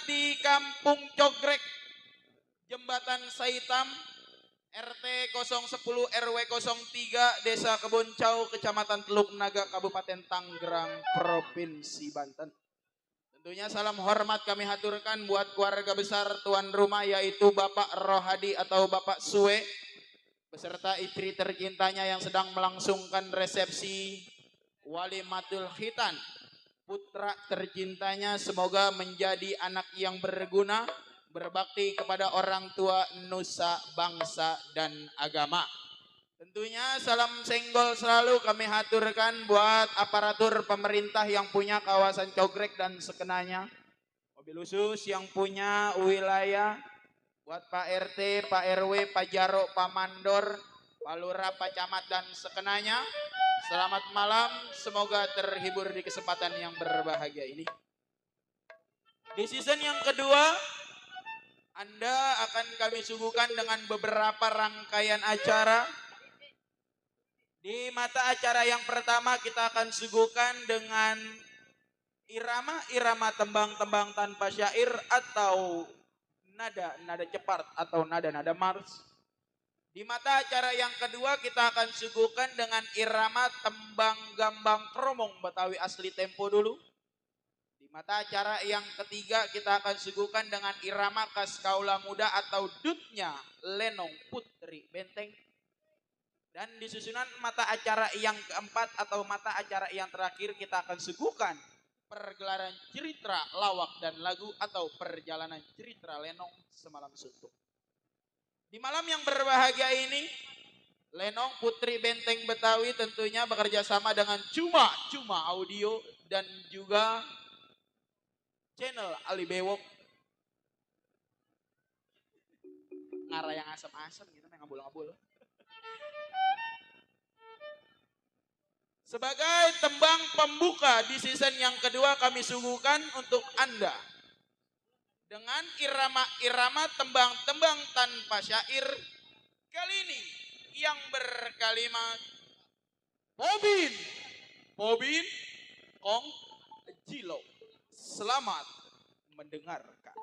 di Kampung Cogrek, Jembatan Saitam, RT 010 RW 03, Desa Keboncau, Kecamatan Teluk Naga, Kabupaten Tanggerang, Provinsi Banten. Tentunya salam hormat kami haturkan buat keluarga besar tuan rumah yaitu Bapak Rohadi atau Bapak Suwe beserta istri tercintanya yang sedang melangsungkan resepsi Walimatul Khitan. Putra tercintanya semoga menjadi anak yang berguna, berbakti kepada orang tua, nusa, bangsa, dan agama. Tentunya salam senggol selalu kami haturkan buat aparatur pemerintah yang punya kawasan Cogrek dan sekenanya. Mobil khusus yang punya wilayah buat Pak RT, Pak RW, Pak Jaro, Pak Mandor, Pak Lurah, Pak Camat, dan sekenanya. Selamat malam, semoga terhibur di kesempatan yang berbahagia ini. Di season yang kedua, Anda akan kami suguhkan dengan beberapa rangkaian acara. Di mata acara yang pertama kita akan suguhkan dengan irama-irama tembang-tembang tanpa syair atau nada-nada cepat atau nada-nada mars. Di mata acara yang kedua kita akan suguhkan dengan irama tembang gambang kromong Betawi asli tempo dulu. Di mata acara yang ketiga kita akan suguhkan dengan irama khas kaula muda atau dutnya Lenong Putri Benteng. Dan di susunan mata acara yang keempat atau mata acara yang terakhir kita akan suguhkan pergelaran cerita lawak dan lagu atau perjalanan cerita Lenong Semalam Suntuk. Di malam yang berbahagia ini, Lenong Putri Benteng Betawi tentunya bekerja sama dengan Cuma Audio dan juga channel Ali Bewok. Ngarah yang asam-asam gitu, ngabul-ngabul. Sebagai tembang pembuka di season yang kedua kami suguhkan untuk Anda dengan irama-irama tembang-tembang tanpa syair kali ini yang berkalimat Pobin Kong Jilo. Selamat mendengarkan.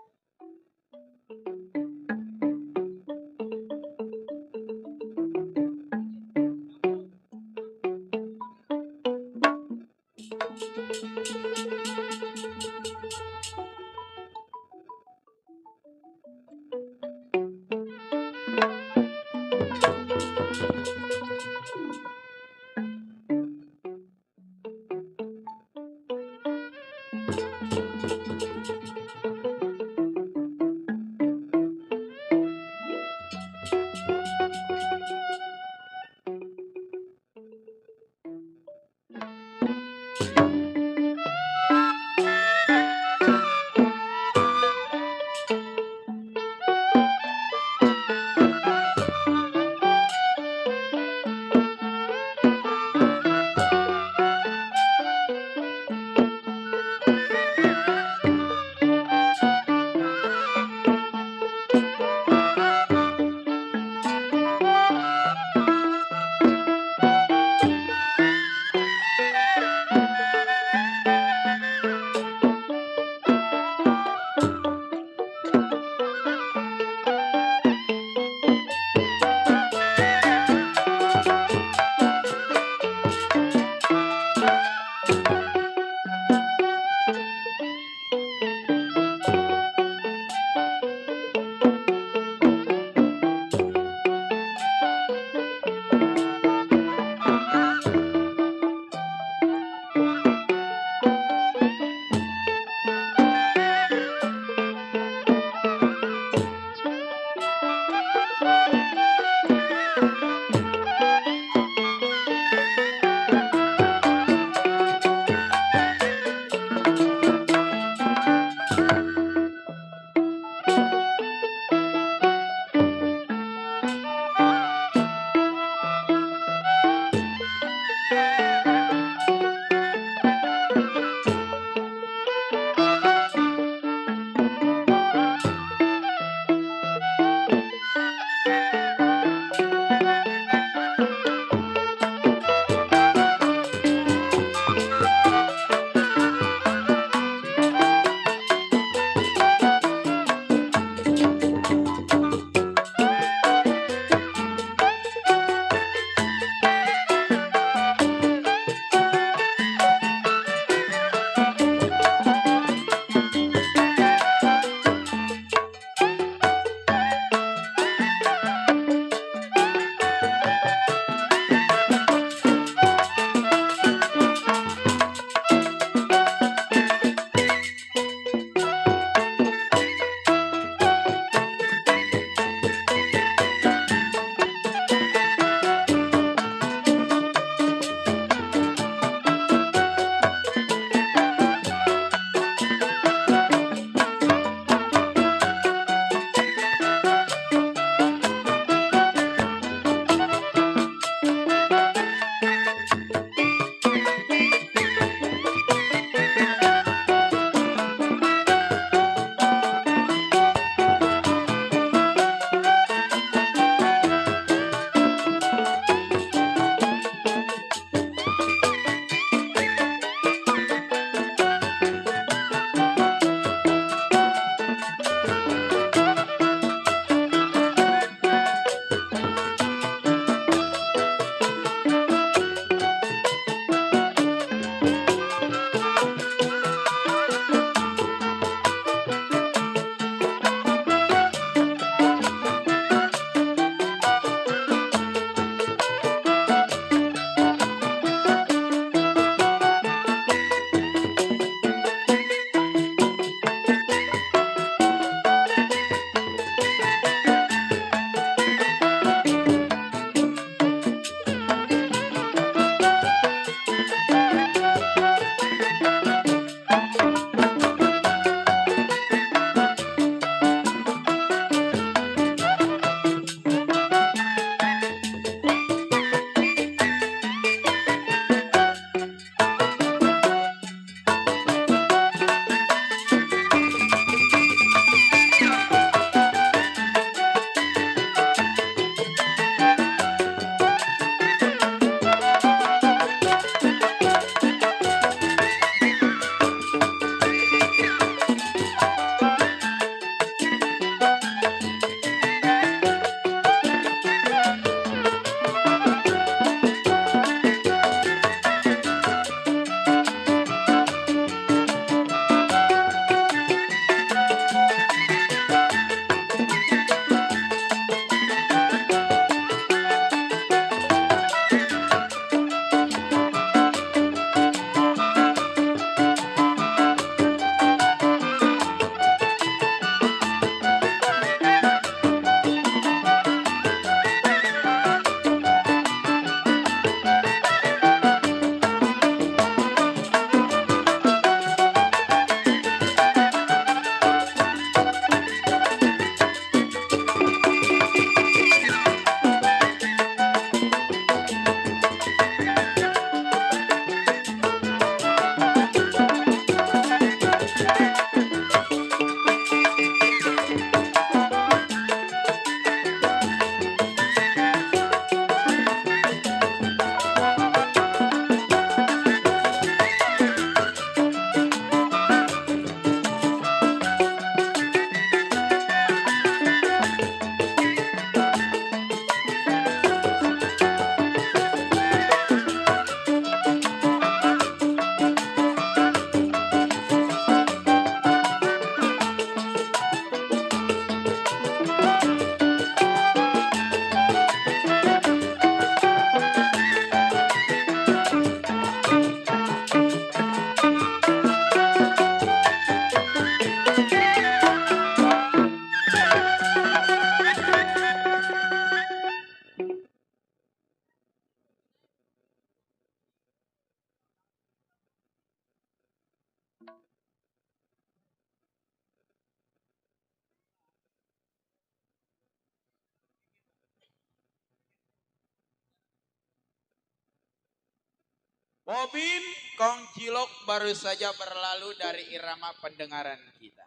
Bobin Kong Cilok baru saja berlalu dari irama pendengaran kita.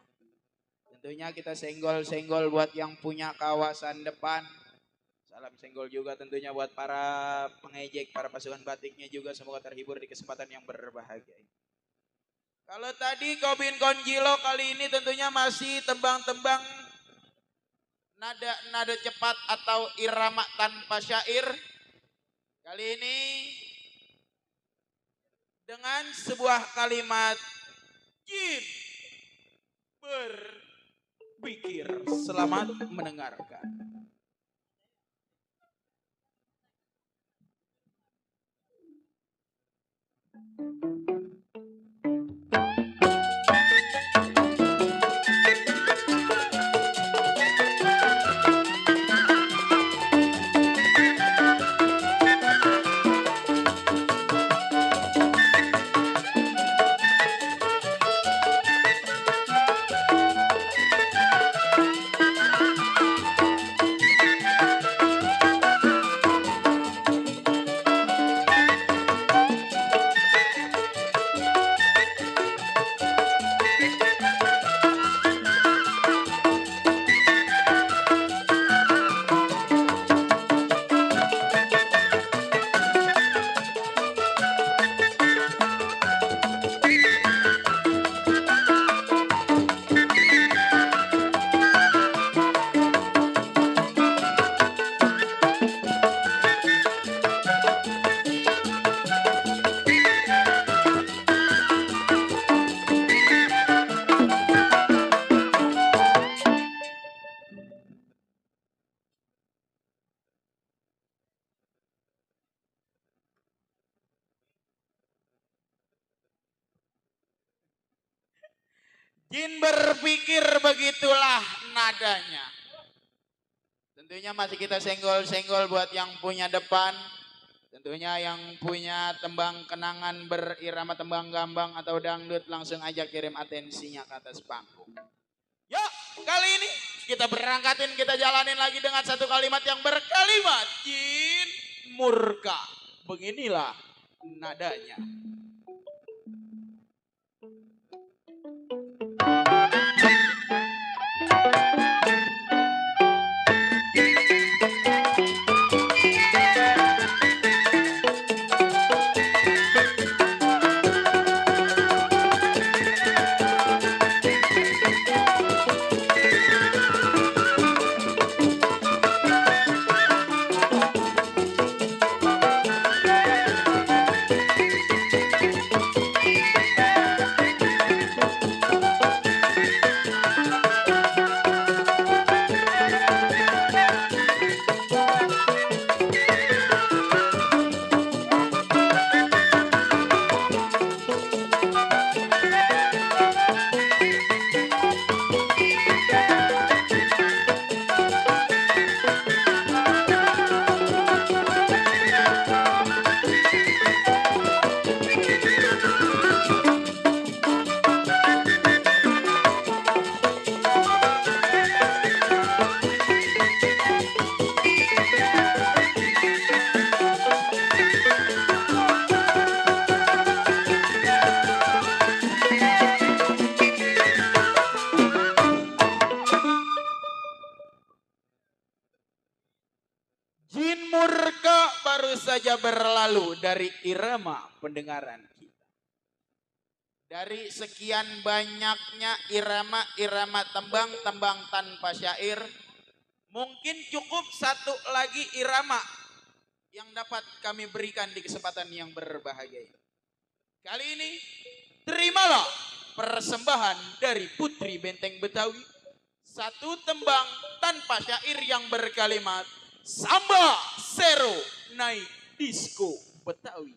Tentunya kita senggol-senggol buat yang punya kawasan depan. Salam senggol juga tentunya buat para pengejek, para pasukan batiknya juga. Semoga terhibur di kesempatan yang berbahagia. Kalau tadi Kobin Konjilo, kali ini tentunya masih tembang-tembang nada-nada cepat atau irama tanpa syair. Kali ini dengan sebuah kalimat jin berpikir. Selamat mendengarkan. Jin berpikir, begitulah nadanya. Tentunya masih kita senggol-senggol buat yang punya depan. Tentunya yang punya tembang kenangan berirama tembang gambang atau dangdut, langsung aja kirim atensinya ke atas panggung. Yuk, kali ini kita berangkatin, kita jalanin lagi dengan satu kalimat yang berkalimat jin murka. Beginilah nadanya. Jin murka baru saja berlalu dari irama pendengaran kita. Dari sekian banyaknya irama-irama tembang-tembang tanpa syair, mungkin cukup satu lagi irama yang dapat kami berikan di kesempatan yang berbahagia ini. Kali ini terimalah persembahan dari Putri Benteng Betawi, satu tembang tanpa syair yang berkalimat Samba Sero naik disco Betawi.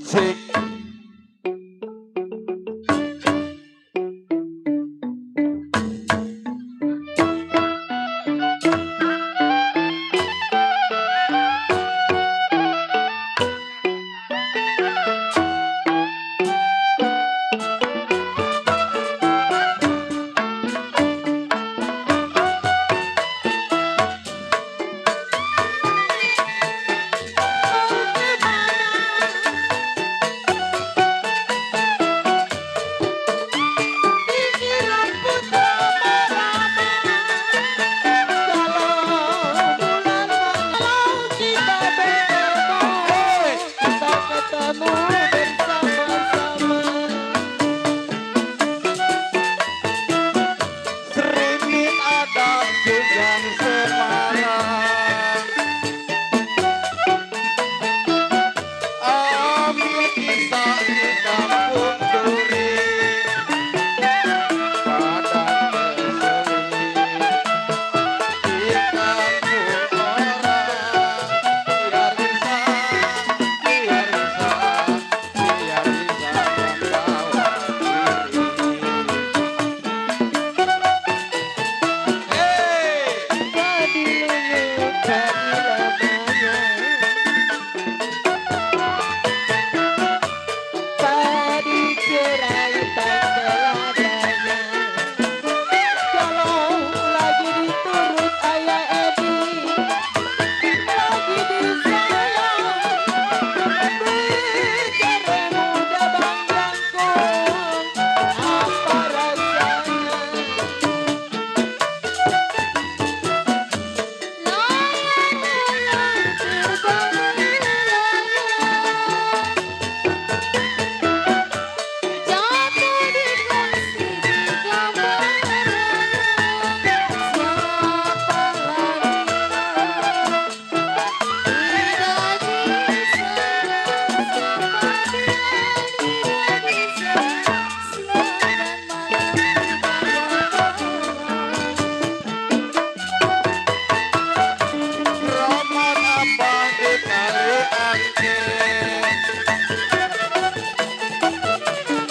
Sik.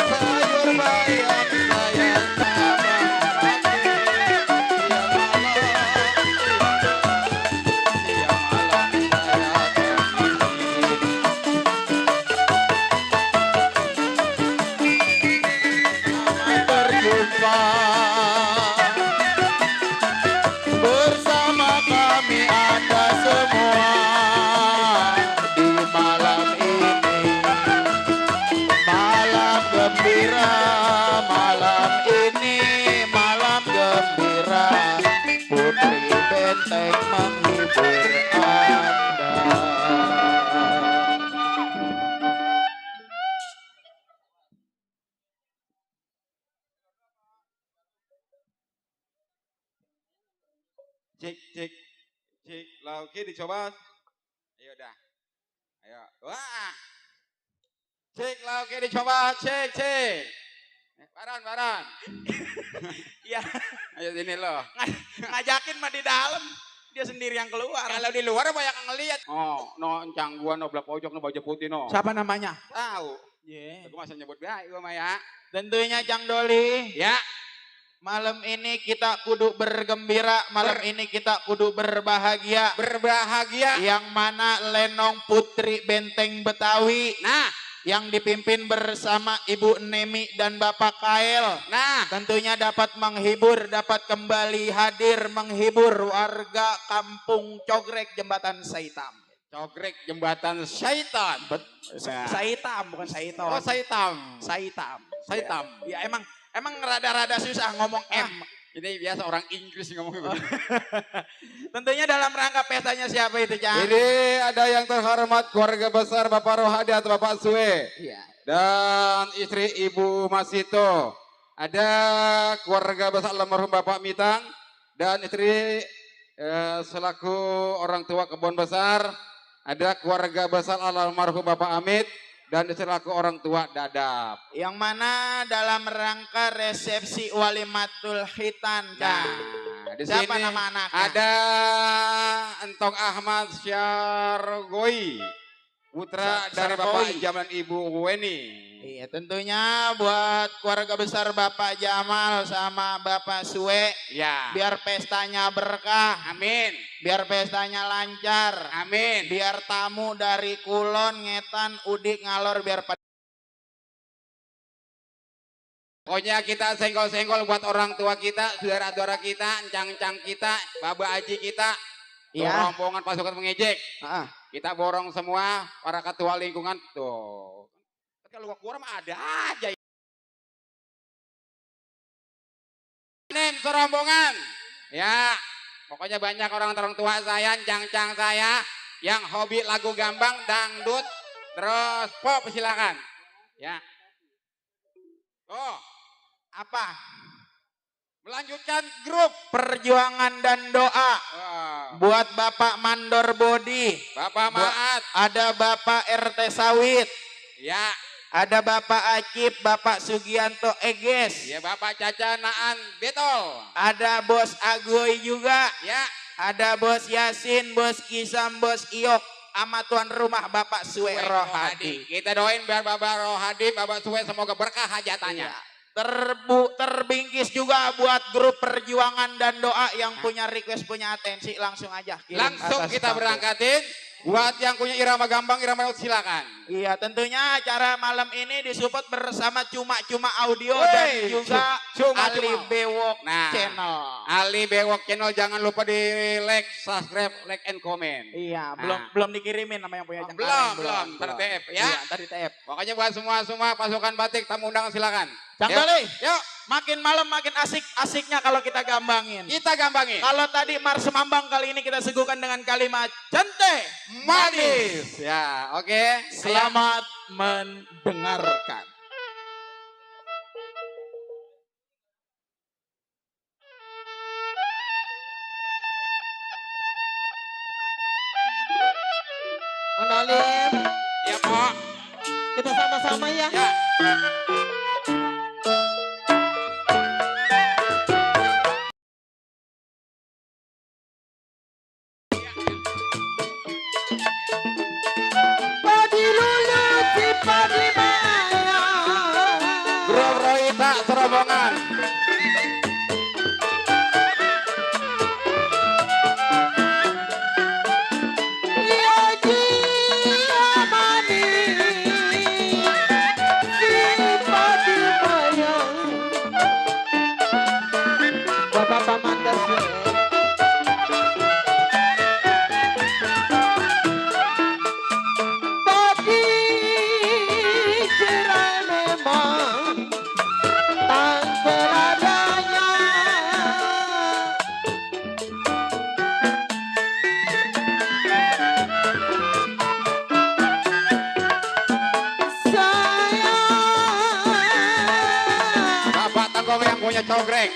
Sayur bayam saya tambah berjumpa bersama kami Anda semua di malam ini, malam gembira, malam ini malam gembira, Putri Benteng menghibur Anda. Cek, cek, cek. Lah oke dicoba. Ayo dah. Ayo. Wah. Cek lah oke dicoba. Cek, cek. Baran, baran. Ya, Ayo sini lo. ngajakin mah di dalam, dia sendiri yang keluar. Kalau di luar banyak yang ngeliat. Oh, no encang gua no belak pojok no baju putih no. Siapa namanya? Tahu. Yeah. Aku masa nyebut baik gua mah ya. Tentunya Cang Doli. Ya. Malam ini kita kudu bergembira, malam ini kita kudu berbahagia. Berbahagia. Yang mana Lenong Putri Benteng Betawi. Nah, yang dipimpin bersama Ibu Nemi dan Bapak Kael. nah, Tentunya dapat menghibur, dapat kembali hadir menghibur warga Kampung Cogrek Jembatan Saitam. Cogrek Jembatan Syaitan. Saitam bukan Saiton. Oh, Saitam. Saitam. Saitam. Ya emang rada-rada susah ngomong M. Ini biasa orang Inggris ngomong begini. Tentunya dalam rangka pestanya siapa itu, Cang? Ini ada yang terhormat keluarga besar Bapak Rohadi atau Bapak Sue. Iya. Dan istri Ibu Masito. Ada keluarga besar almarhum Bapak Mitang. Dan istri selaku orang tua Kebon Besar. Ada keluarga besar almarhum Bapak Amit. Dan selaku orang tua Dadap. Yang mana dalam rangka resepsi walimatul khitan, Cang. Nah, di Siapa sini nama anaknya? ada Entong Ahmad Syargoi, putra dari Bapak Jamal dan Ibu Weni. Iya, tentunya buat keluarga besar Bapak Jamal sama Bapak Sue, Ya. biar pestanya berkah, Amin. biar pestanya lancar, Amin. biar tamu dari Kulon, Ngetan, Udik, Ngalor biar pada. Pokoknya kita senggol-senggol buat orang tua kita, saudara-saudara kita, encang-encang kita, baba aji kita, Iya. rombongan pasukan pengejek. Ah, Kita borong semua para ketua lingkungan tuh. Kalau gua keluar mah ada aja. Nen serombongan. Ya, pokoknya banyak orang tua saya, encang-encang saya yang hobi lagu gambang, dangdut, terus pop silakan. Ya. Oh, apa? melanjutkan grup Perjuangan dan doa buat Bapak Mandor Bodi, Bapak Maat. ada Bapak RT Sawit, Ya, ada Bapak Acip, Bapak Sugianto Eges, ya Bapak Caca Naan Betol. ada Bos Agoy juga, Ya, ada Bos Yasin, Bos Kisam, Bos Iok, sama tuan rumah Bapak Sue Rohadi. Kita doain biar Bapak Rohadi, Bapak Suwe semoga berkah hajatannya. Iya. Terbingkis juga buat grup perjuangan dan doa yang punya request, punya atensi, langsung aja kirim Langsung atas kita kampung. berangkatin. Buat yang punya irama gambang, irama laut silakan. Iya, tentunya acara malam ini disupport bersama Cuma-Cuma Audio Wey, dan juga Cuma-Cuma. Ali Bewok Nah, Channel. Ali Bewok Channel jangan lupa di like, subscribe, like and comment. Iya, Nah. belum dikirimin nama yang punya Belum, ntar TF ya. Iya, ntar di TF. Pokoknya buat semua pasukan batik tamu undangan silakan. Cang Yuk, Doli, yuk makin malam makin asiknya kalau kita gambangin. kita gambangin. Kalau tadi Mars Mambang, kali ini kita segukan dengan kalimat cente Manis. Ya, oke. Selamat mendengarkan. Mendolim, Ya, Pok. kita sama-sama ya. Ya. serombongan. Yaji Amani Sipati Bayang Bapak Pamandas Bagi cerai memang tak seadanya. Sayang Bapak Tanggong yang punya cogrek.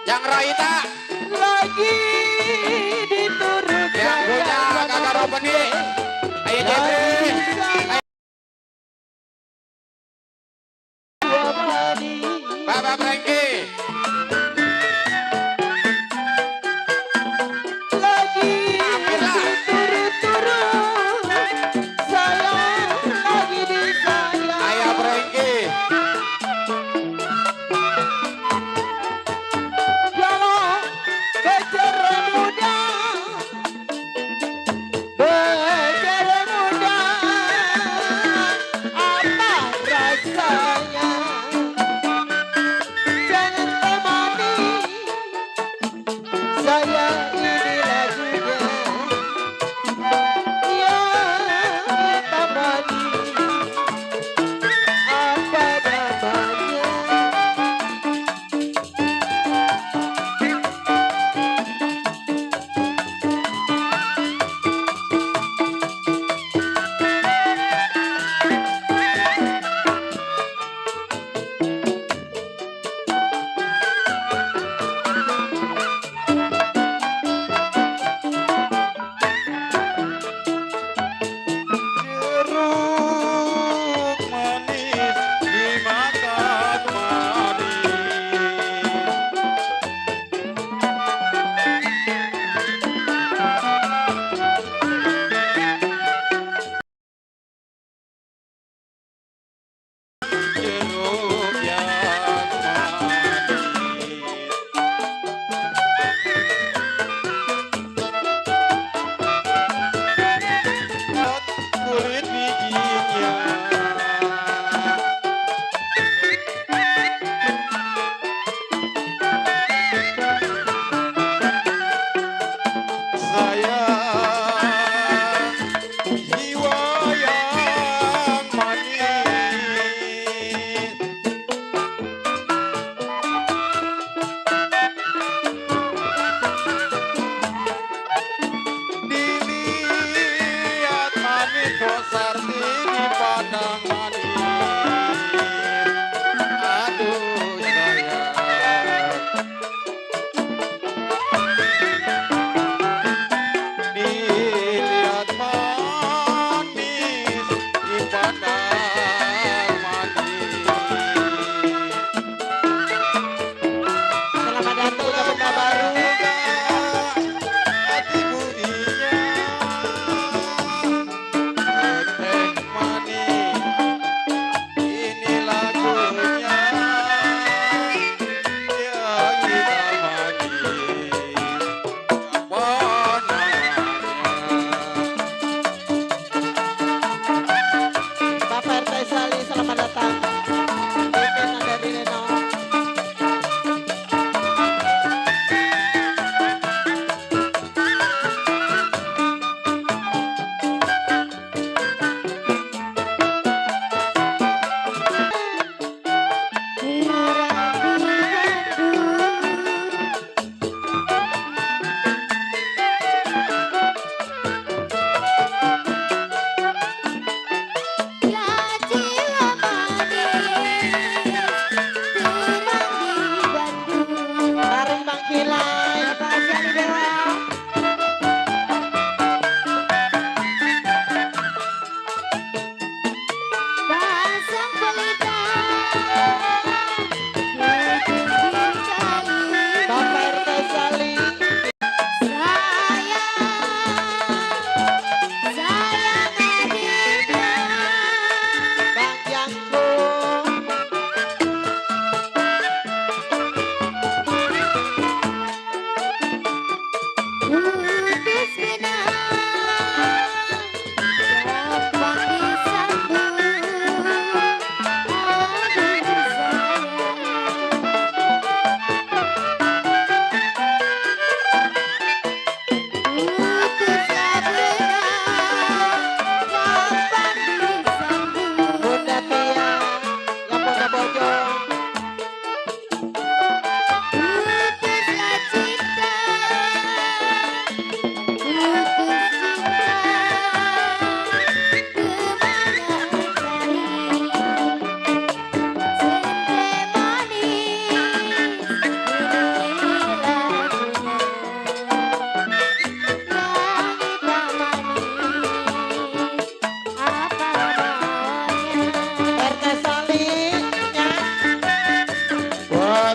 Yang Raita lagi diturut yang punya kakak Robeni. Ayo Jepri. Bapak Franky. lagi Ambillah. turut-turut sayang lagi disayang. Ayah Franky. Kalau kejar muda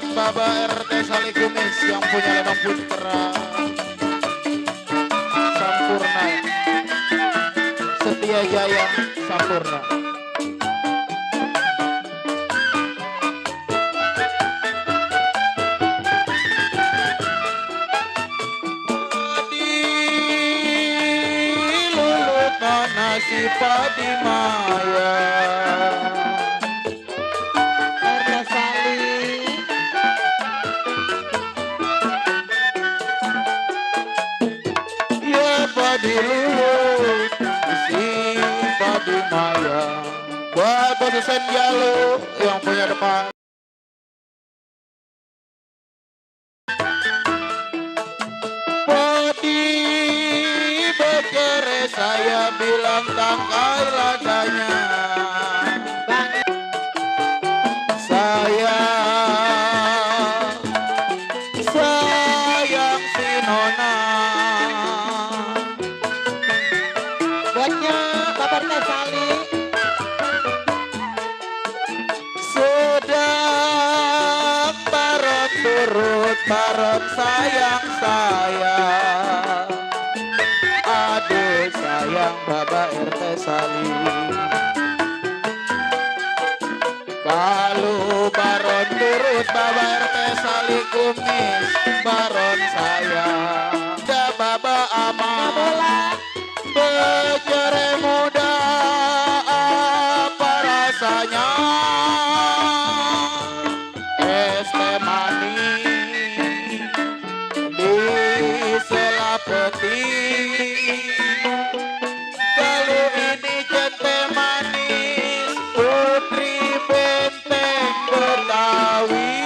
buat Bapak RT Salikumis yang punya Lenong Putra Sampurna, Setia Jaya Sampurna. Si Padi Maya RT Sali. ya Padi Lulut si Padi Maya buat Bos Senjalu yang punya depan. Padi bekere saya bilang tangkai ladanya. Sayang si Nona. Buatnya Bapak RT Sali. Sedang bareng turut bareng sayang saya. Aduh sayang Bapak RT Sali. Kalau baron turut Bapak RT Sali Kumis baron saya. Da Baba Ama Becere muda apa rasanya. Es teh manis di sela peti. Kalau ini centeh manis putri benteng Betawi.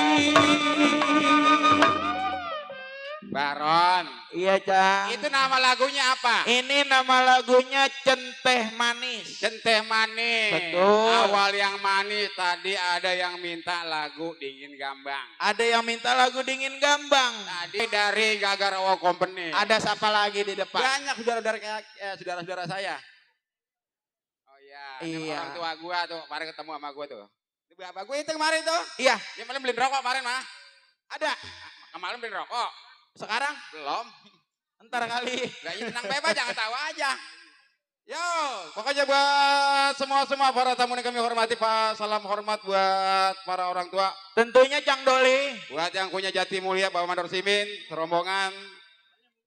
Baron, Iya Cang. itu nama lagunya apa? Ini nama lagunya Centeh Manis. Centeh Manis. Betul. Awal yang manis, tadi ada yang minta lagu Dingin Gambang. Ada yang minta lagu Dingin Gambang. Tadi dari Gagarawa Company. Ada siapa lagi di depan? Banyak saudara-saudara saya. Oh iya, ini Iya. orang tua gua tuh, kemarin ketemu sama gua tuh. Itu bapak gua itu kemarin tuh. Iya, Dia malam beli rokok kemarin mah. ada. Kemarin beli rokok. Sekarang Belum. entar kali. Gak tenang bebas, jangan tahu aja. Yo, pokoknya buat semua para tamu yang kami hormati, Pak. Salam hormat buat para orang tua. Tentunya Cang Doli. Buat yang punya jati mulia, Bapak Mandor Simin, serombongan.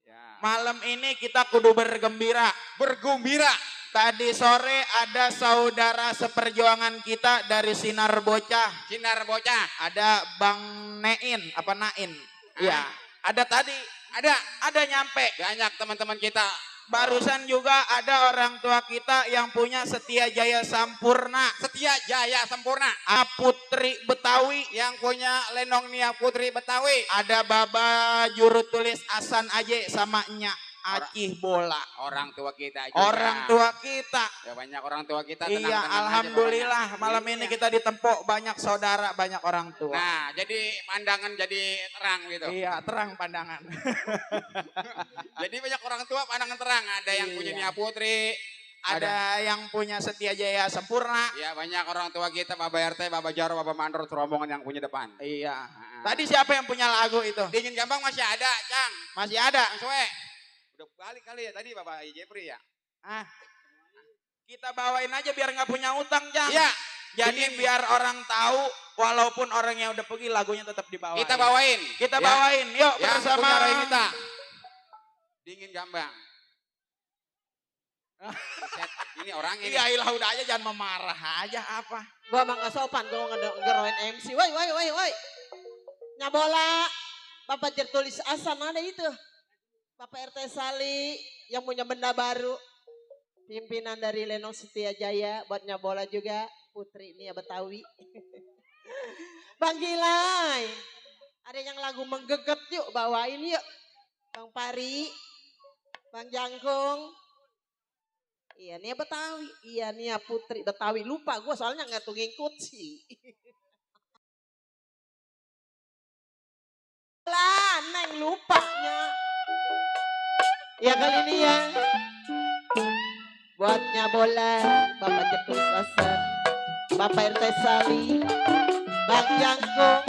Ya. Malam ini kita kudu bergembira. Bergembira. Tadi sore ada saudara seperjuangan kita dari Sinar Bocah. Sinar Bocah. Ada Bang Nein, apa Nain? Iya, ada tadi. Ada nyampe. Banyak teman-teman kita. Barusan juga ada orang tua kita yang punya Setia Jaya Sampurna. Setia Jaya Sempurna. Putri Betawi. Yang punya Lenong Nia Putri Betawi. Ada Baba juru tulis Asan Aje sama Nya Acih Bola. Orang tua kita juga. Orang tua kita. Ya, banyak orang tua kita. Iya, tenang-tenang aja alhamdulillah pokoknya. malam ini kita ditempok banyak saudara, banyak orang tua. Nah, jadi pandangan jadi terang gitu. Iya, terang pandangan. Jadi banyak orang tua pandangan terang. Ada yang punya Iya. Nia Putri. Ada yang punya Setia Jaya Sempurna. Ya, banyak orang tua kita, Bapak RT, Bapak Jaro, Bapak Mandor, serombongan yang punya depan. Iya. Nah. Tadi siapa yang punya lagu itu? Dingin Gambang masih ada, Cang. Masih ada. Kang Soe. Udah balik kali ya tadi Bapak Jepri ya. Ah, kita bawain aja biar nggak punya utang, Cang. Iya. Jadi Dingin. biar orang tahu, walaupun orang yang udah pergi lagunya tetap dibawain. Kita bawain. Kita Ya. bawain, yuk Yang bersama punya Roy kita. Dingin Gambang. Set, ini orang ini. Iya, ilah udah aja jangan memarah aja apa. Gua mah gak sopan, gua ngeroin MC. Woi. Nyabola. Bapak tertulis Asan ada itu. Bapak RT Sali yang punya benda baru. Pimpinan dari Lenong Setia Jaya. Buat Nyabola juga. Putri ini ya Betawi. Bang Gilai. Ada yang lagu menggeget yuk. Bawain yuk. Bang Pari. Bang Jangkung. Iya nih Betawi. Iya nih Putri Betawi. Lupa gue soalnya gak tuh ngikut sih. Lah neng lupanya. Ya kali ini ya. Buatnya bola. Bapak Tertulis Asan. Bapak RT Sali. Bang Jangkung.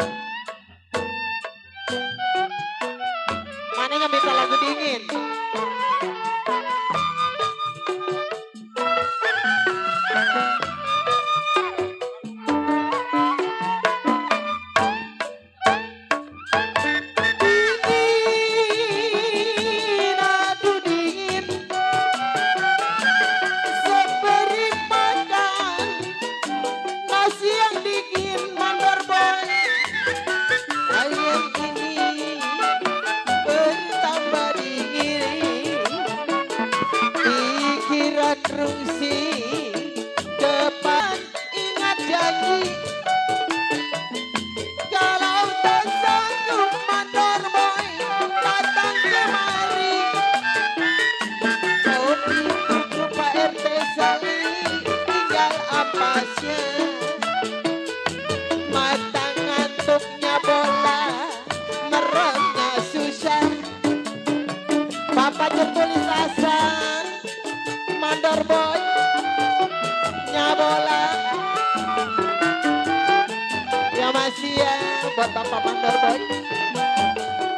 buat Bapak Mandor Boy.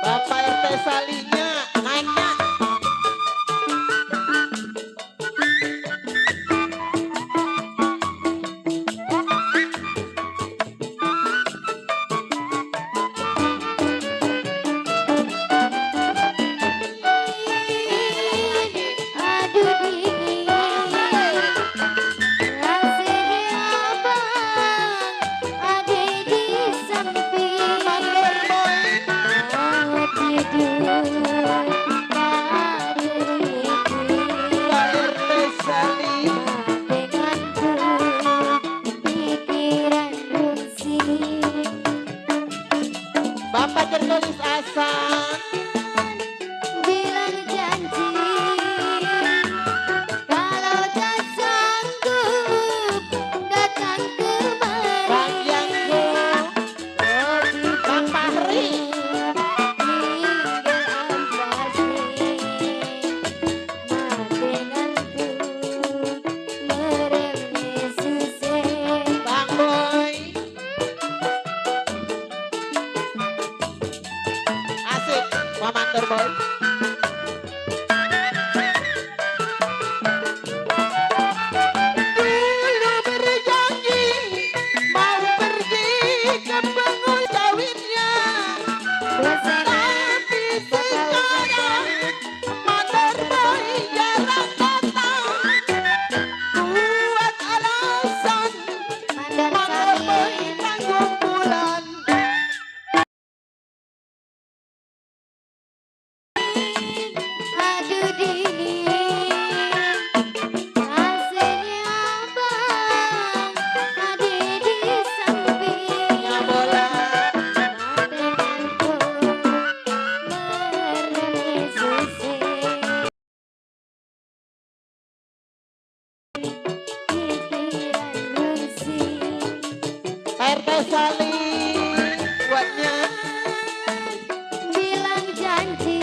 Bapak RT Salinya naiknya. Mandor Boy. Pak RT Sali. Bapak tertulis Asan. Bilang janji kalau tak sanggup datang kemari. Bang Yanggu. Bang Fahri. Bang Boy. Asik. Pak Mandor Boy. Dulu berjanji mau pergi ke Bengkulu kawinnya. Tapi sekarang Mandor Boy jarang datang. Buat alasan Mandor Boy tanggung bulan. Aduh dingin, hasilnya abang ada di samping. Bola Denganku meremeh susi, pikiran rusing. RT Sali buatnya. Bilang janji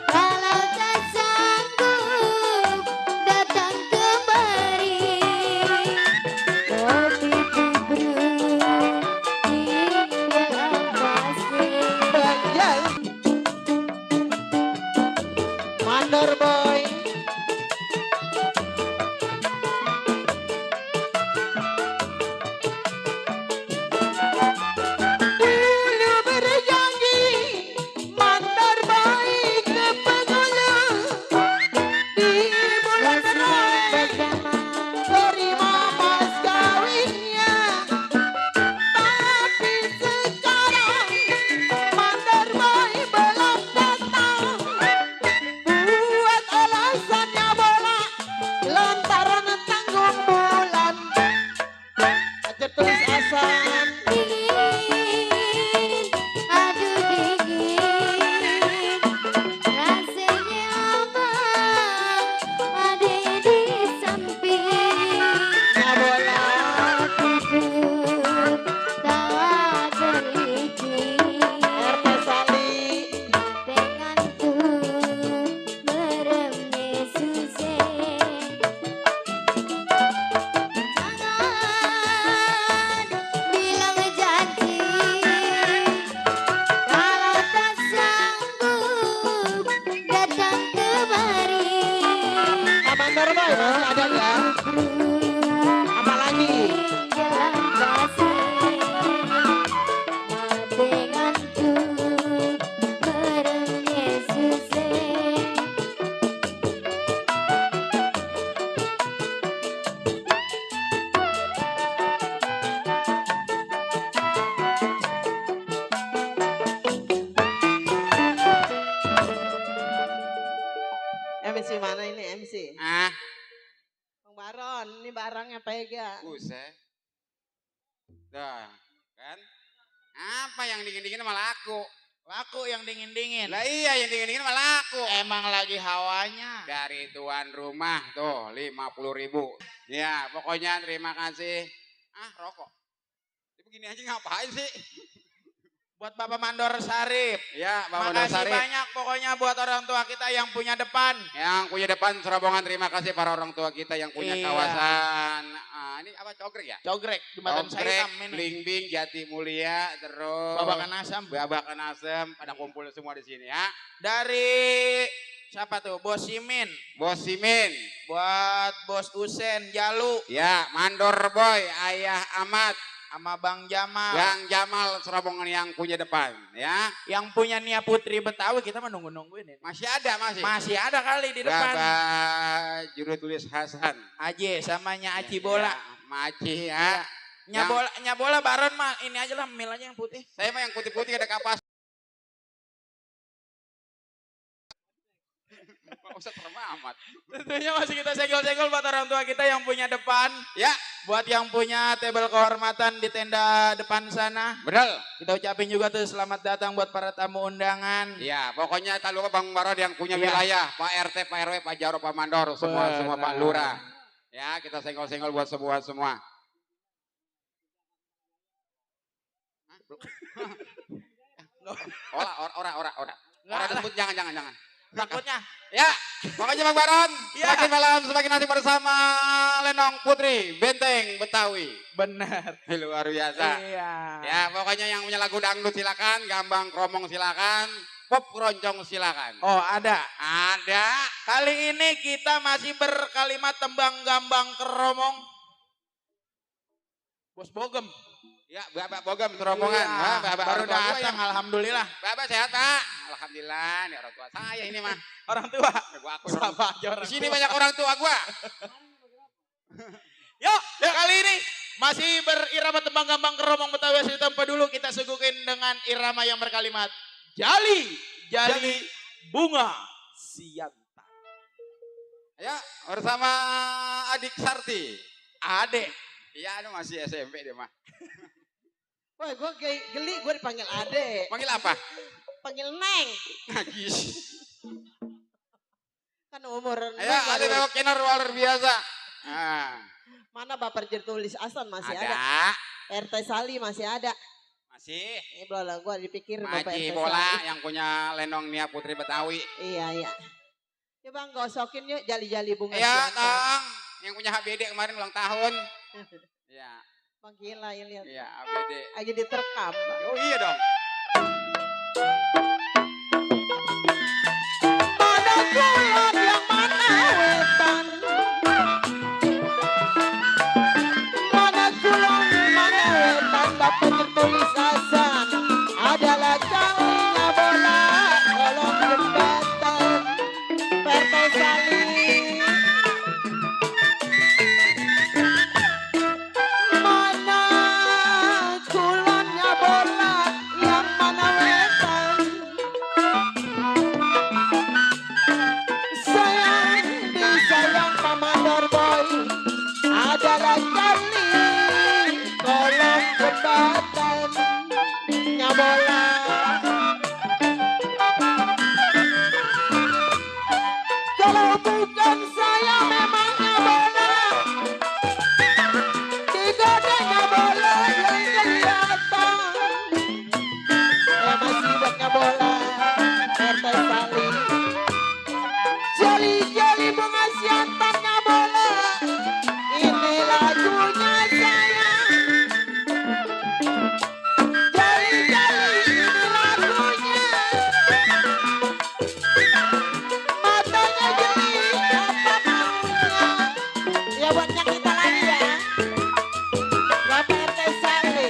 kalau tak sanggup datang kemari. Kopi tubruk tinggal pasti. Banjal. Mandor Boy. Dulu berjanji Mandor Boy ke Bengkulu di bulan Mei Bersama terima mas kawinnya. Tapi sekarang Mandor Boy belum datang. Buat alasannya bola lantaran tanggung bulan. Aja tulis Asan. dingin, aduh dingin, rasanya abang ada di samping. Bola Tidur tak berizin, RT Sali. denganku meremeh susah. Jangan bilang janji kalau tak sanggup datang kemari. Pak Mandor Boy masih ada nggak? Apa lagi? Jalan pasir, denganku meremeh susah. MC mana ini MC? Ah, Bang Baron, ini barangnya pegang. buset. Dah, kan? Apa yang dingin-dingin malah aku? Laku yang dingin-dingin. Lah iya yang dingin-dingin malah aku. Emang lagi hawanya. Dari tuan rumah tuh 50.000. Ya pokoknya terima kasih. Ah rokok. Ini begini aja ngapain sih? Buat Bapak Mandor Sarip. Ya, Bapak Mandor Makasih Sarip. banyak pokoknya buat orang tua kita yang punya depan. Yang punya depan Serobongan, terima kasih para orang tua kita yang punya Iya. kawasan. Ini apa, Cogrek ya? Cogrek, Jembatan Cogrek, Saitam ini. Blimbing, Jati Mulia, terus Babakan Asam. Babakan Asem, pada kumpul semua di sini ya. Dari siapa tuh? Bos Simin. Bos Simin, Buat Bos Usen, Jalu. ya, Mandor Boy, Ayah Ahmad, Sama Bang Jamal. Bang Jamal Serobongan yang punya depan ya. Yang punya Nia Putri Betawi kita menunggu-nungguin ini. Masih ada, Masih ada kali di depan. Bapak juru tulis Hasan. Aje sama Nya Aci Bola. Ya, Maci ya. Nya bola Baron mah ini aja lah mil aja yang putih. Saya mah yang putih-putih ada kapas. Pak Ustadz remah amat. Tentunya masih kita senggol-senggol buat orang tua kita yang punya depan. Ya, Buat yang punya table kehormatan di tenda depan sana. betul. Kita ucapin juga tuh selamat datang buat para tamu undangan. Ya, pokoknya tak lupa Bang Barod yang punya Iya. wilayah, Pak RT, Pak RW, Pak Jarwo, Pak Mandor, semua Pak Benar. Lurah. Ya, kita senggol-senggol buat semua. Ora. Ora disebut, jangan. Takutnya. Ya, pokoknya Bang Baron, Ya. semakin malam semakin nanti bersama Lenong Putri, Benteng Betawi. Benar. Luar biasa. Iya. Ya, pokoknya yang punya lagu dangdut silakan, gambang kromong silakan, pop keroncong silakan. Oh ada. Ada. Kali ini kita masih berkalimat tembang gambang keromong. Bos Bogem. Ya, Bapak Bogem rombongan. Iya, Wah, Bapak baru orang tua gua datang, ya. alhamdulillah. Bapak sehat, Pak? Alhamdulillah, ini orang tua saya ini mah. Orang tua. Gua aku Siapa aja orang di sini tua. banyak orang tua gua. Yuk, kali ini masih berirama tembang gambang keromong Betawi asli tempat dulu kita suguhin dengan irama yang berkalimat Jali bunga sianta. Ya, bersama adik Sarti. Ade. Iya, anu masih SMP dia mah. Woi, gue geli, gue dipanggil Ade. Panggil apa? Panggil Neng. Najis. Kan umur Ayo, Neng ada baru- bewok channel luar biasa. Nah, Mana Bapak Jertulis Asan masih ada. ada. RT Sali masih ada. Masih. Ini bola gue dipikir Bapak Maji RT bola Sali. yang punya Lenong Nia Putri Betawi. Iya. Ya Bang, gosokin yuk jali-jali bunga Ya, sianta. Tang. Yang punya HBD kemarin ulang tahun. Ya, Bang gila ya lihat. iya HBD. Lagi diterkam. Bang. Oh iya dong. Mana kulon yang mana wetan. Mana kulon mana wetan Bapak Jertulis Asan. Adalah calonnya bola kolong jembatan. RT Sali. Mana kulonnya bola yang mana wetan. Sayang disayang Mandor Boy adalah Charlie kolong jembatan bola. Kalau bukan saya memangnya bola digodanya bola yang kelihatan. Masih banyak bola RT Sali. Jali-jali bunga siantannya bola. Ini lagunya sayang. Jali-jali ini lagunya. Matanya jeli apa maunya. Ya buat kita lagi ya. Bapak RT Sali.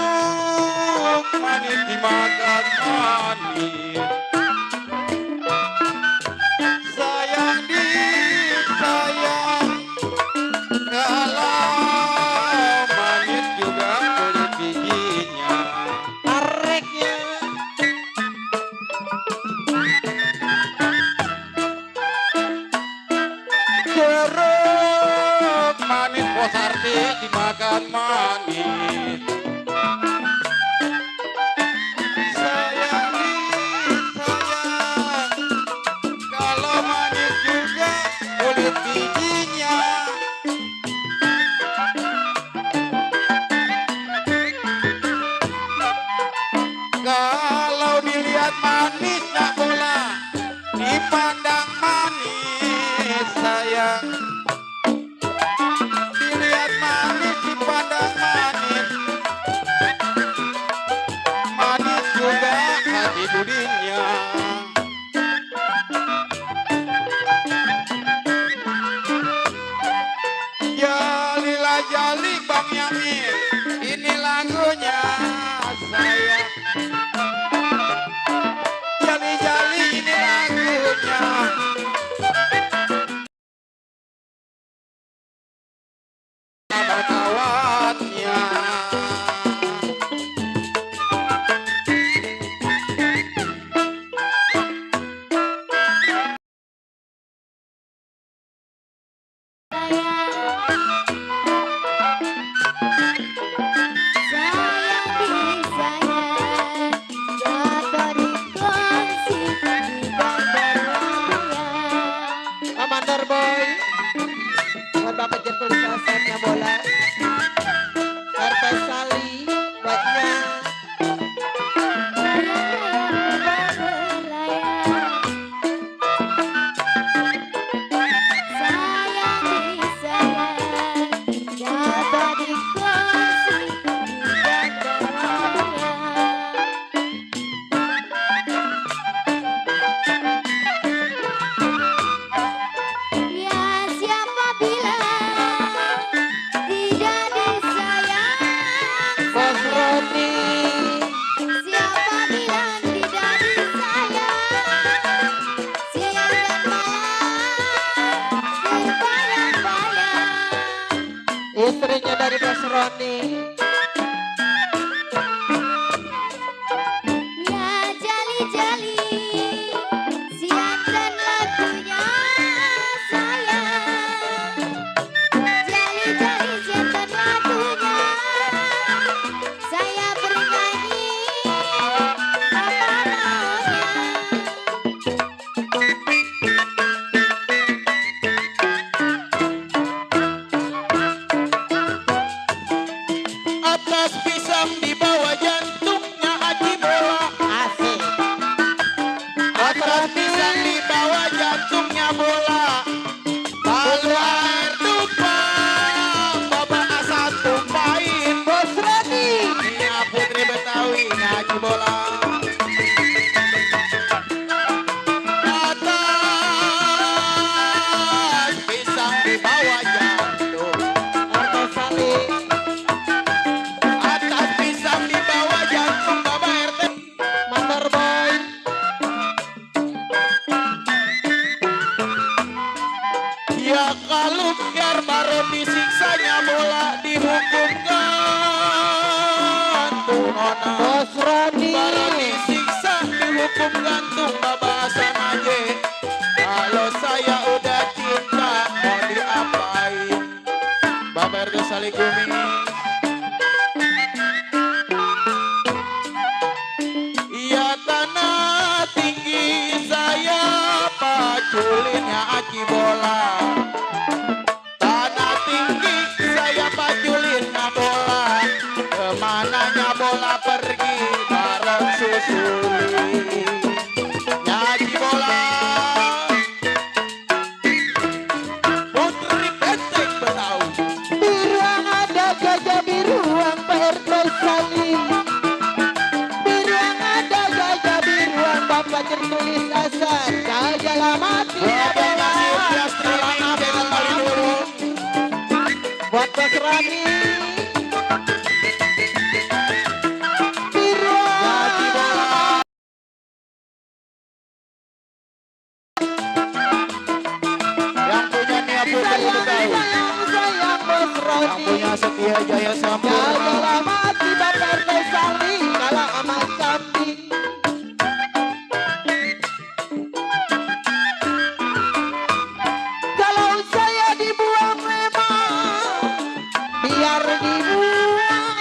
Jeruk manis dimakan manis. Sayang disayang. Kalau manis juga kulit bijinya. Tareknya. Jeruk manis posarti dimakan manis. Sayang disayang. Kalau manis juga kulit bijinya. Atas pisang di bawah jantungnya Aji bola. Asik. Atas pisang di bawah jantungnya bola. Lalu air tumpah, bapak asal tumpahin. Bos Roni. Nia Putri Betawi ngaji bola. Atas pisang di bawah jantung. RT Sali. Atas pisang di bawah jantung bapak RT. Mother Boy. Ya kalau biar baru disiksanya bola dihukum gantung nona. Bos Roni. Baru disiksa dihukum gantung bapak Hasan aja. Kalau saya udah cinta mau diapain? Bapak RT Saligumi. Iya tanah tinggi saya paculinnya Aji bola. Tanah tinggi saya paculinnya bola. Kemananya bola pergi bareng susuli. Nyaji bola. Putri Benteng Betawi. Biruang ada gajah biruang PRT Salim. Biruang ada gajah biruang bapak tertulis asal. Gajah lama tidak Terima kasih bela. udah streaming channel Malioboro. Buat Bos Roni. Biruang. Nyaji bola. Yang punya Nia Putri Sayang, Betawi. sayang, sayang Bos Yang Roni. punya Setia Jaya Gajah Sampurna. lama tidak PRT Salim. Kalah sama kambing. Kalau saya dibuang memang biar dibuang.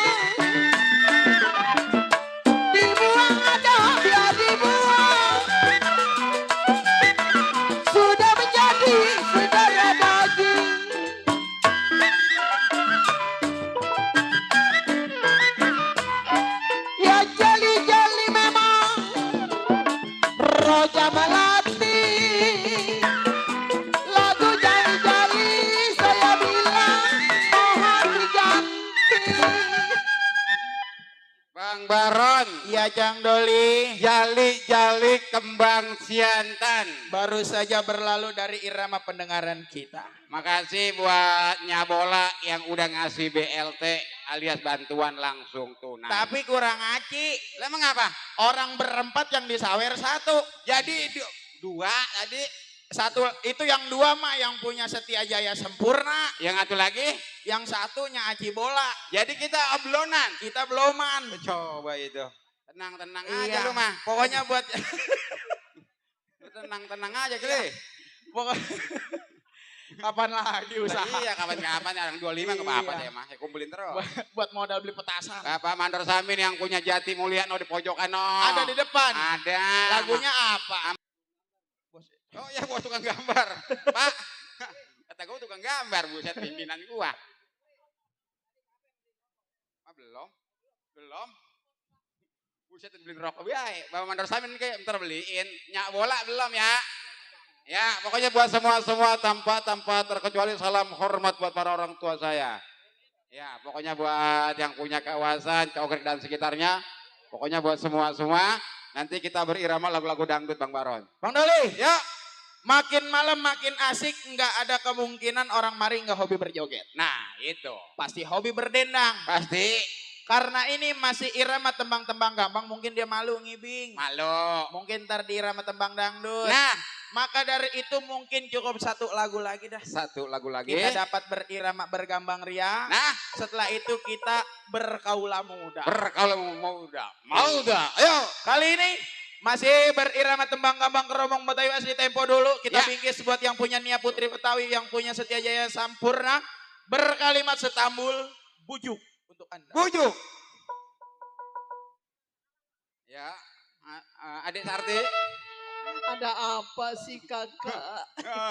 Dibuang ada biar dibuang. Sudah menjadi saudara daging. Ya jali-jali memang Roja Melati. Lagu jali-jali saya bilang mohon diganti. Bang Baron, Iya Jang Doli. jali-jali kembang siantan. Baru saja berlalu dari irama pendengaran kita. Makasih buat Nyabola yang udah ngasih BLT alias bantuan langsung tunai. Tapi kurang aci. Lah mengapa? Orang berempat yang disawer satu. Jadi dua tadi, Satu itu yang dua mah yang punya Setia Jaya Sempurna. yang satu lagi. Yang satunya Aji bola. Jadi kita oblonan. Kita beloman. Coba itu. Tenang-tenang Iya. aja lu mah. Pokoknya buat Tenang-tenang aja kali. pokoknya kapan lagi usaha? Iya kapan-kapan orang 25 nggak apa-apa Iya. deh mah. Ya kumpulin terus. Buat modal beli petasan. Bapak Mandor Samin yang punya Jati Mulia no di pojokan no. Ada di depan. Ada. Lagunya apa? Oh ya gua tukang gambar. Pak. Kata gua tukang gambar buset pimpinan gua. Belum. Belum. Buset beliin rokok biaya. Bapak Mandor Samin kayak bentar beliin. Nyak bola belum ya? Ya, pokoknya buat semua tanpa terkecuali salam hormat buat para orang tua saya. Ya, pokoknya buat yang punya kawasan Cogrek dan sekitarnya. Pokoknya buat semua. Nanti kita berirama lagu-lagu dangdut Bang Baron. Bang Doli. Ya, Makin malam makin asik. Nggak ada kemungkinan orang mari nggak hobi berjoget. nah itu. Pasti hobi berdendang. Pasti Karena ini masih irama tembang-tembang gampang. Mungkin dia malu ngibing. malu. Mungkin ntar di irama tembang dangdut. Nah, Maka dari itu mungkin cukup satu lagu lagi dah. satu lagu lagi. Kita dapat berirama bergambang ria. Nah, Setelah itu kita berkaula muda. kalau mau udah. Ayo. Kali ini masih berirama tembang gambang keromong Betawi asli tempo dulu. Kita Ya. bingkis buat yang punya Nia Putri Betawi, yang punya Setia Jaya Sampurna. Berkalimat setambul bujuk untuk Anda. Bujuk. Ya, adik Sarti. Ada apa sih kakak?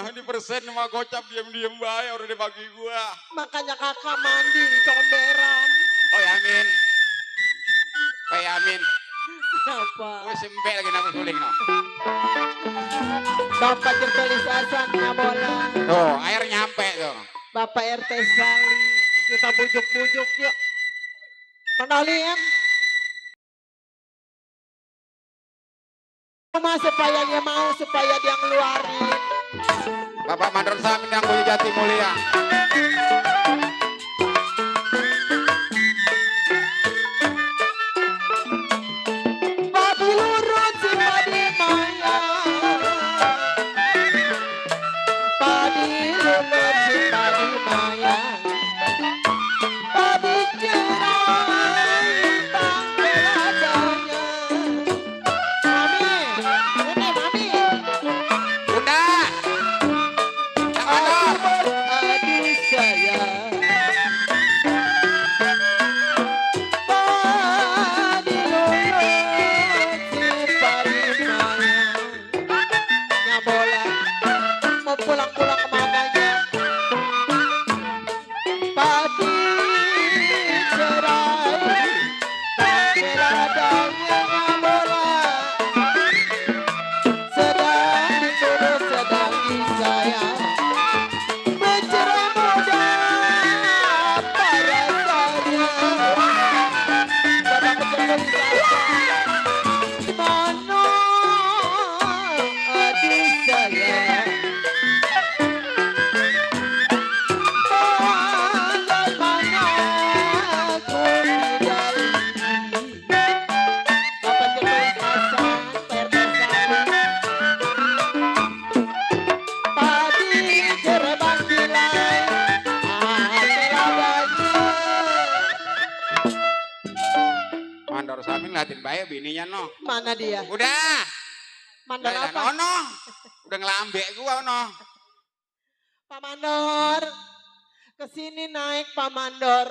Di persen sama gocap diem-diem bayar udah dibagi gua. Makanya kakak mandi di comberan. Oh ya Min. Kenapa? Wes sempe lagi namu suling no. Bapak tertulis asannya bola. Tuh, air nyampe tuh. Bapak RT Sali. Kita bujuk-bujuk yuk. Kenalin. Cuma supaya dia mau, supaya dia ngeluarin. Bapak Mandor Samin yang Boyo Jati Mulia. Padi lurut si padi maya. Padi lurut si padi maya. Padi cerai panggil adanya. Mami, ini mami. Udah. Yang Mandor. Aduh sayang. Padi lurut si padi maya. Nyabola mau pulang-pulang kemananya? Padi cerai panggil adanya nyabola. Sedang dituduh sedang disayang. Bercerai muda para saria. Bapak bercerai di mana adik saya? Bagaimana aku tidak ini? Bapak tertulis asan pertesanan. Padi gerbang gilai adanya. Mandor Samin ngeliatin bae bininya no. Mana dia? Udah. Mandor Lah, apa? Ono. Udah ngelambek gua ono. Pak Mandor, kesini naik Pak Mandor.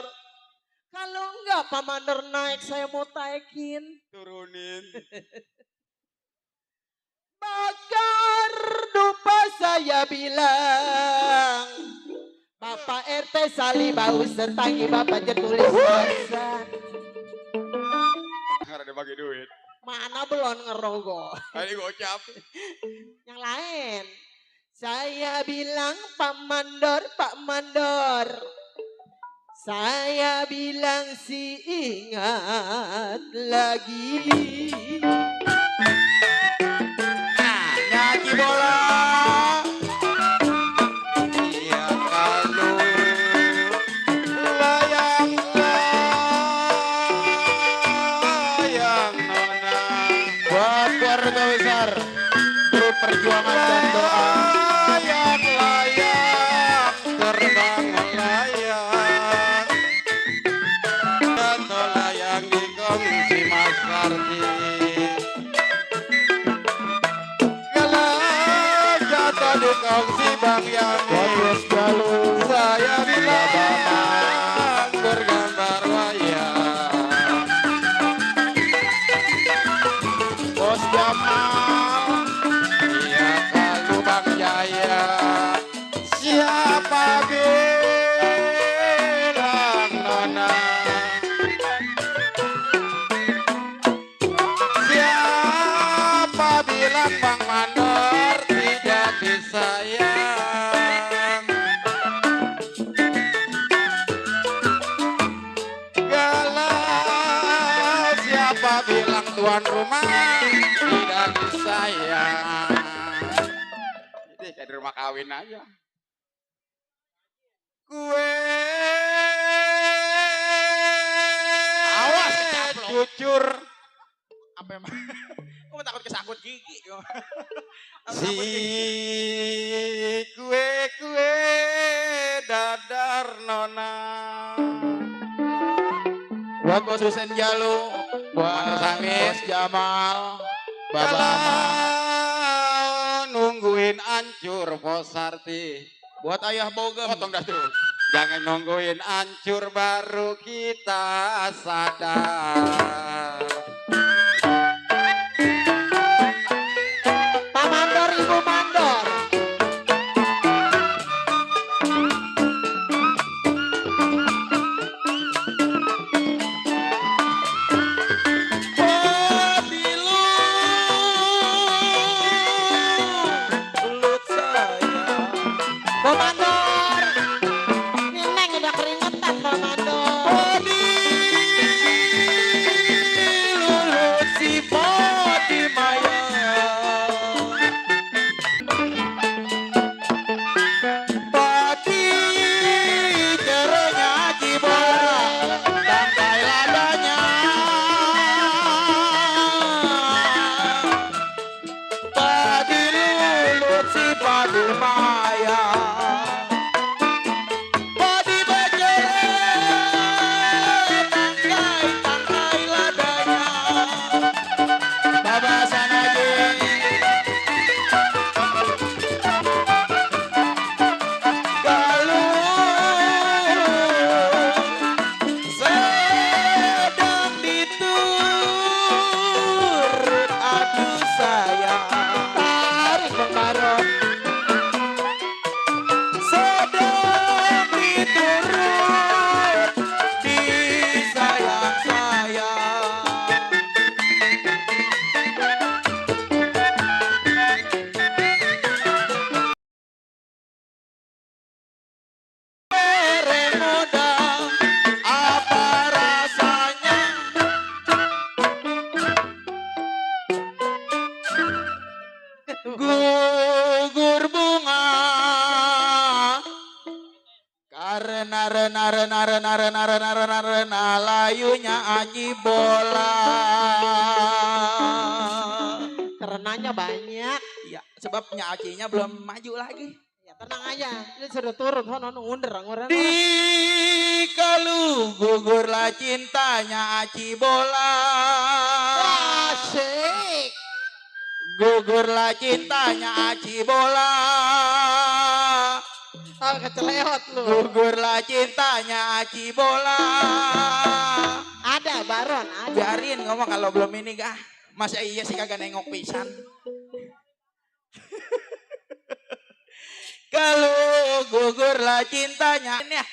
Kalau enggak Pak Mandor naik, saya mau taikin. Turunin. Bakar dupa saya bilang. Bapak RT Sali bau setangi Bapak tertulis pesan. Ada bagi duit. Mana belum ngerogoh? Tadi gocap. Yang lain. Saya bilang Pak Mandor, Pak Mandor. Saya bilang si ingat lagi. Nah, nyanyi bola. Iya kalau layang layang nona. Buat keluarga besar grup perjuangan dan doa. Layang layang terbang layang. Jatuh layang di kongsi Mas Karti. Kalau jatuh di kongsi Bang Yani. Bos Jalu. Saya bilang bergambar wayang. Bos Jamal. Iya kalau Bang Jaya. Siapa bilang nona? Siapa bilang Bang Mandor tidak disayang? Galau siapa bilang tuan rumah tidak disayang? Ini kayak di rumah kawin aja. Gue Awas kecaplok. jujur Apa emang? Kamu takut kesangkut gigi? si kue dadar nona. Buat Bos Husen Jalu. Buat Mandor Samin. Bos Jamal. Baba Amal. Kalau nungguin ancur Posarti. Buat Ayah Bogem. Potong dah tuh. Jangan nungguin ancur baru kita sadar. Pak Mandor, Ibu Mandor. Padi layunya aji bola. Karenanya banyak. Ya, sebabnya acinya belum maju lagi. Ya tenang aja, ini sudah turun, sono ngunder, ngunder. Di kalu gugurlah cintanya aci bola. Asik. Gugurlah cintanya aci bola. Oh, kecelehot lu. Gugurlah cintanya aci bola. Ada Baron, ada. Biarin ngomong kalau belum ini kah. Masa iya sih kagak nengok pisan. Kalau gugurlah cintanya. Ini ya,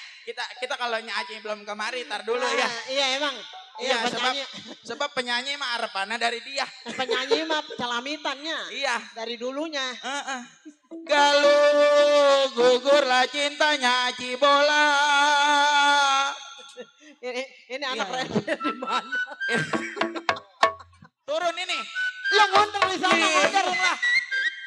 kita kalau nyanyi belum kemari, tar dulu ya. Iya emang. Iya, Iya, sebab penyanyi mah harapannya dari dia. penyanyi mah calamitannya. Iya. Dari dulunya. Kalau gugurlah cintanya aci bola. Ini anak Iya. radio di mana? Turun ini. Lo ngontrol di sana Iya, ngajar turun lah.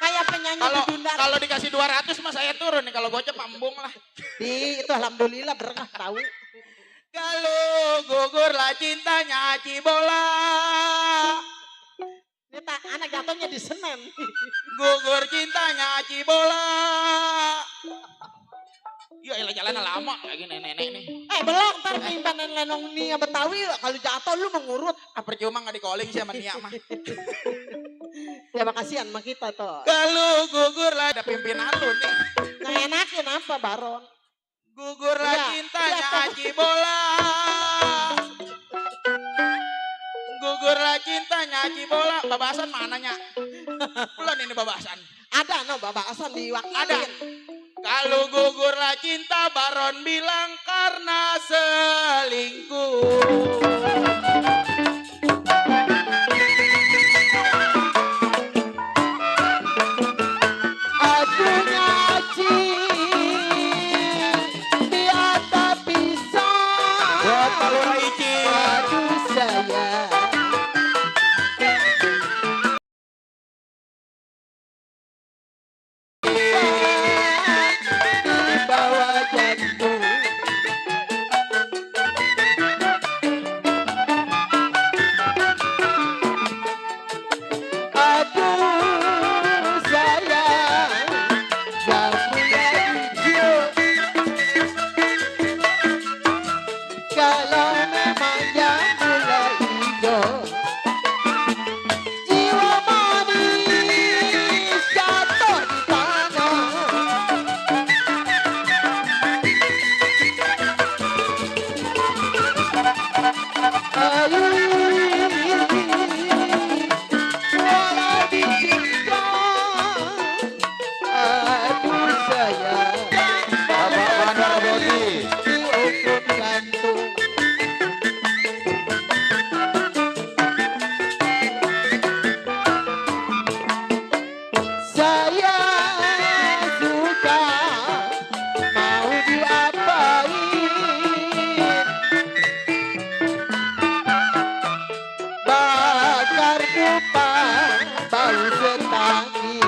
kayak penyanyi Kalau di Dundar. kalau dikasih 200 mah saya turun nih, kalau gocap pambung lah. Itu alhamdulillah berkah tahu. Kalau gugurlah cintanya aci bola. Ini anak jatuhnya di Senen. Gugur cintanya aci bola. Ya elah jalan lama lagi nenek-nenek nih. Belum ntar nyimpan lenong Nia Betawi kalau jatuh lu mengurut. Percuma nggak di calling sih sama Nia mah. Ya makasihan sama kita tuh. Kalau gugurlah ada pimpinan lu nih. Yang enakin apa Baron? Gugurlah Iya, cintanya iya. aci bola. Gugurlah cintanya aci bola. Babasan mananya? Belum ini babasan. Ada no babasan diwakilin. Ada. Kalau gugurlah cinta Baron bilang karena selingkuh. Aduh ngaji di atas pisang. Buat Palura Ici. Aduh sayang. Di bawah jantung. Aduh sayang, jambunya hijau. Kalau memang jambunya hijau, jiwa manis jatuh di tanah. Walau ditinggal, aduh sayang, Bapak Mandar Bodi. diukur gantung. Saya suka mau diapain, bakar dupa bau setangi.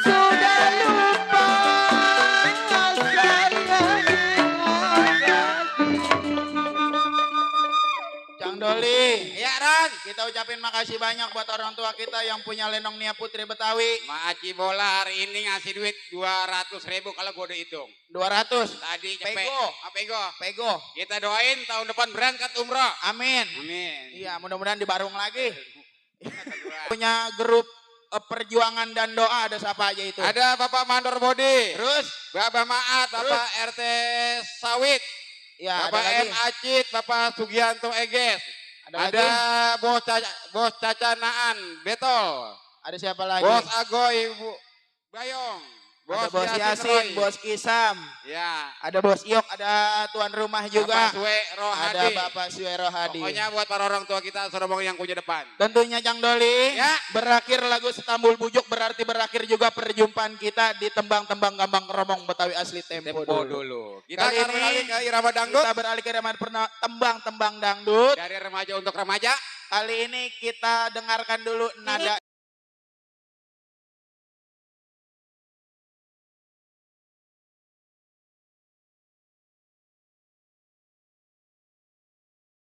Sudah lupa saya Cang Doli. Ya Ran, kita ucapin makasih banyak buat orang tua kita yang punya lenong Nia Putri Betawi. Ma Aci bola hari ini ngasih duit 200.000 kalau gue udah hitung. 200. Tadi cepet. Pego. Pego. Pego. Kita doain tahun depan berangkat umroh. Amin. Amin. Iya, mudah-mudahan dibarung lagi. Punya grup perjuangan dan doa ada siapa aja itu? Ada Bapak Mandor Bodi. Terus? Bapak Maat, Bapak RT Sawit. Ya, ada Bapak lagi. M Acit, Bapak Sugianto Eges. Ada Ada lagi? Bos Cacanaan Betol. Ada siapa lagi? Bos Agoy Bu Bayong. Ada Bos Roy. Yasin, Bos Kisam. Ya. Ada Bos Yok, ada tuan rumah juga. Bapak Sue Rohadi. Ada Bapak Suero Hadi. Pokoknya buat para orang tua kita Sorobong yang punya depan. Tentunya Cang Doli, Ya. berakhir lagu Setambul Bujuk berarti berakhir juga perjumpaan kita di tembang-tembang gambang keromong Betawi asli tempo, dulu. Kita Kali akan ini beralih ke irama dangdut. Kita beralih ke tembang-tembang dangdut. Dari remaja untuk remaja. Kali ini kita dengarkan dulu nada